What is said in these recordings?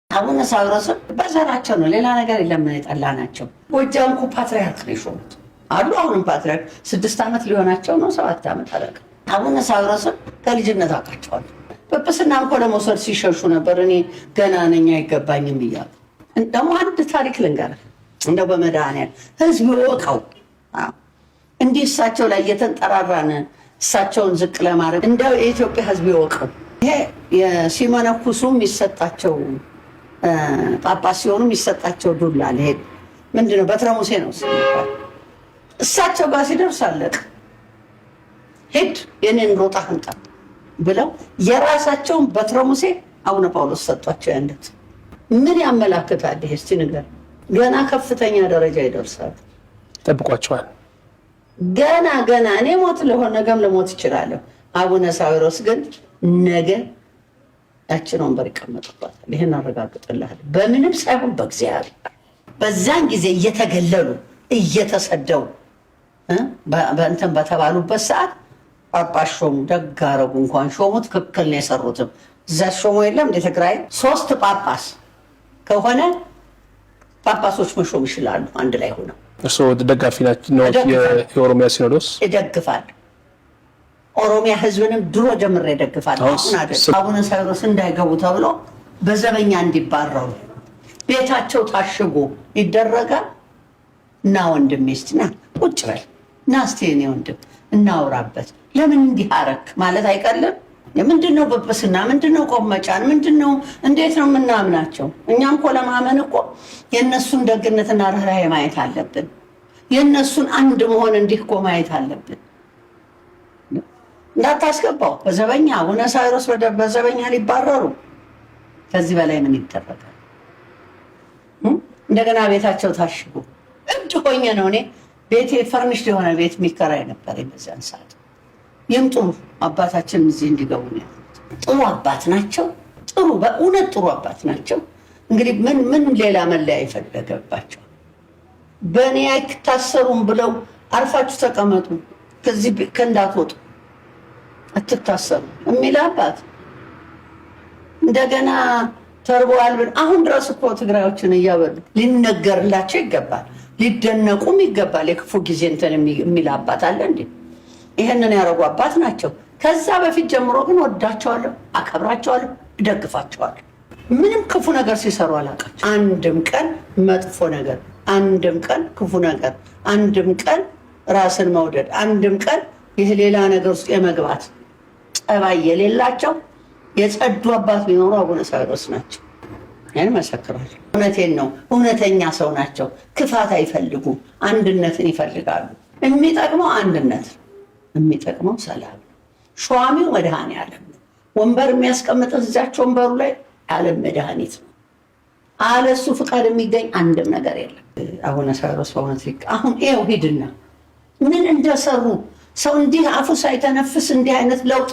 አቡነ ሳዊሮስን በዘራቸው ነው፣ ሌላ ነገር የለም። የጠላ ናቸው። ጎጃም እኮ ፓትርያርክ ነው የሾሙት አሉ። አሁንም ፓትርያርክ 6 ዓመት ሊሆናቸው ነው፣ 7 ዓመት አላውቅም። አቡነ ሳዊሮስን ከልጅነት አውቃቸዋለሁ። ጵጵስና እኮ ለመውሰድ ሲሸሹ ነበር። እኔ ገና ነኝ አይገባኝም እያሉ። ደግሞ አንድ ታሪክ ልንገርህ፣ እንደው በመድኃኒዓለም ህዝብ ይወቀው። እንዲህ እሳቸው ላይ እየተንጠራራን እሳቸውን ዝቅ ለማድረግ እንደው የኢትዮጵያ ህዝብ ይወቀው። ይሄ ሲመነኩሱ የሚሰጣቸው፣ ጳጳስ ሲሆኑ የሚሰጣቸው ዱላ አለ። ይሄ ምንድን ነው? በትረ ሙሴ ነው። እሳቸው ጋር ሲደርስ አለቅ፣ ሂድ የኔን ሮጣ አምጣ ብለው የራሳቸውን በትረ ሙሴ አቡነ ጳውሎስ ሰጧቸው። ያንደት ምን ያመላክታል? ይሄ እስቲ ንገር። ገና ከፍተኛ ደረጃ ይደርሳሉ። ጠብቋቸዋል። ገና ገና እኔ ሞት ለሆነ ነገም ልሞት እችላለሁ። አቡነ ሳዊሮስ ግን ነገ ያችን ወንበር ይቀመጡባታል። ይህን አረጋግጥልሃለሁ። በምንም ሳይሆን በእግዚአብሔር። በዛን ጊዜ እየተገለሉ እየተሰደው በእንትን በተባሉበት ሰዓት ጳጳስ ሾሙ። ደግ አደረጉ። እንኳን ሾሙ፣ ትክክል ነው የሰሩትም። እዛ ሾሙ የለም እንደ ትግራይ ሶስት ጳጳስ ከሆነ ጳጳሶች መሾም ይችላሉ አንድ ላይ ሆነው። እርስዎ ደጋፊ ነው የኦሮሚያ ሲኖዶስ? እደግፋለሁ። ኦሮሚያ ህዝብንም ድሮ ጀምሬ እደግፋለሁ። አሁን አይደለም። አቡነ ሳዊሮስ እንዳይገቡ ተብሎ በዘበኛ እንዲባረሩ ቤታቸው ታሽጎ ይደረጋል። እና ወንድሜ እስቲ ና ቁጭ በል፣ ና እስቲ የእኔ ወንድም እናውራበት። ለምን እንዲህ አረክ ማለት አይቀልም። ምንድን ነው ጵጵስና? ምንድን ነው ቆብ መጫን? ምንድን ነው? እንዴት ነው የምናምናቸው? እኛም እኮ ለማመን እኮ የእነሱን ደግነትና ርኅራኄ ማየት አለብን። የእነሱን አንድ መሆን እንዲህ እኮ ማየት አለብን። እንዳታስገባው በዘበኛ፣ አቡነ ሳዊሮስ በዘበኛ ሊባረሩ። ከዚህ በላይ ምን ይደረጋል? እንደገና ቤታቸው ታሽጎ እብድ ሆኜ ነው እኔ። ቤቴ furnished የሆነ ቤት የሚከራይ ነበር በዚያን ሰዓት። ይምጡ አባታችን እዚህ እንዲገቡ ነው ያሉት። ጥሩ አባት ናቸው። ጥሩ፣ በእውነት ጥሩ አባት ናቸው። እንግዲህ ምን ምን ሌላ መለያ የፈለገባቸው? በእኔ አይታሰሩም ብለው አርፋችሁ ተቀመጡ፣ ከዚህ ከእንዳትወጡ አትታሰሩ የሚል አባት። እንደገና ተርበዋል ብለው አሁን ድረስ እኮ ትግራዮችን እያበሉ ሊነገርላቸው ይገባል፣ ሊደነቁም ይገባል። የክፉ ጊዜ እንትን የሚል አባት አለ እንዴ? ይህንን ያደረጉ አባት ናቸው። ከዛ በፊት ጀምሮ ግን ወዳቸዋለሁ፣ አከብራቸዋለሁ፣ እደግፋቸዋለሁ። ምንም ክፉ ነገር ሲሰሩ አላውቃቸው። አንድም ቀን መጥፎ ነገር፣ አንድም ቀን ክፉ ነገር፣ አንድም ቀን ራስን መውደድ፣ አንድም ቀን ይህ ሌላ ነገር ውስጥ የመግባት ጠባይ የሌላቸው የጸዱ አባት ቢኖሩ አቡነ ሳዊሮስ ናቸው። ይህን መሰክራለሁ። እውነቴን ነው። እውነተኛ ሰው ናቸው። ክፋት አይፈልጉም። አንድነትን ይፈልጋሉ። የሚጠቅመው አንድነት ነው። የሚጠቅመው ሰላም ነው። ሿሚው መድኃኔዓለም ነው። ወንበር የሚያስቀምጥ እዛች ወንበሩ ላይ ዓለም መድኃኒት ነው። አለሱ ፍቃድ የሚገኝ አንድም ነገር የለም። አቡነ ሳዊሮስ በእውነት አሁን ይኸው ሂድና ምን እንደሰሩ፣ ሰው እንዲህ አፉ ሳይተነፍስ እንዲህ አይነት ለውጥ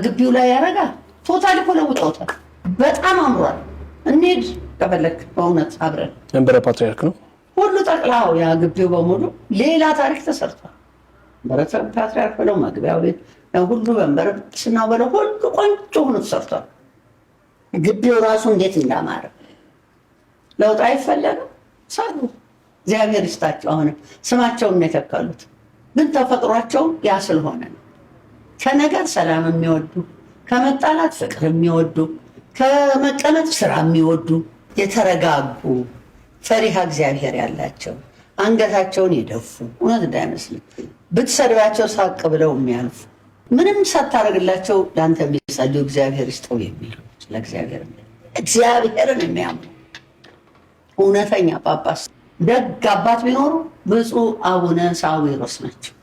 ግቢው ላይ ያደርጋል። Totally እኮ ለውጠውታል። በጣም አምሯል። እንሂድ ከፈለክ በእውነት አብረን። መንበረ ፓትርያርክ ነው። ሁሉ ጠቅላው ያ ግቢው በሙሉ ሌላ ታሪክ ተሰርቷል። መንበረ ፓትርያርክ ብለው መግቢያው ቤት ሁሉ መንበረ ጵጵስናው ብለው ሁሉ ቆንጆ ሆኖ ተሰርቷል። ግቢው ራሱ እንዴት እንዳማረ። ለውጥ አይፈለግም። ሰሩ። እግዚአብሔር ይስጣቸው። አሁንም ስማቸውን ነው የተከሉት፣ ግን ተፈጥሯቸው ያ ስለሆነ ነው። ከነገር ሰላም የሚወዱ፣ ከመጣላት ፍቅር የሚወዱ፣ ከመቀመጥ ስራ የሚወዱ፣ የተረጋጉ፣ ፈሪሃ እግዚአብሔር ያላቸው፣ አንገታቸውን የደፉ፣ እውነት እንዳይመስልም ብትሰድባቸው ሳቅ ብለው የሚያልፉ፣ ምንም ሳታደርግላቸው ለአንተ የሚጸልዩ፣ እግዚአብሔር ይስጠው የሚሉ፣ ስለ እግዚአብሔር እግዚአብሔርን የሚያምኑ እውነተኛ ጳጳስ ደግ አባት ቢኖሩ ብፁዕ አቡነ ሳዊሮስ ናቸው።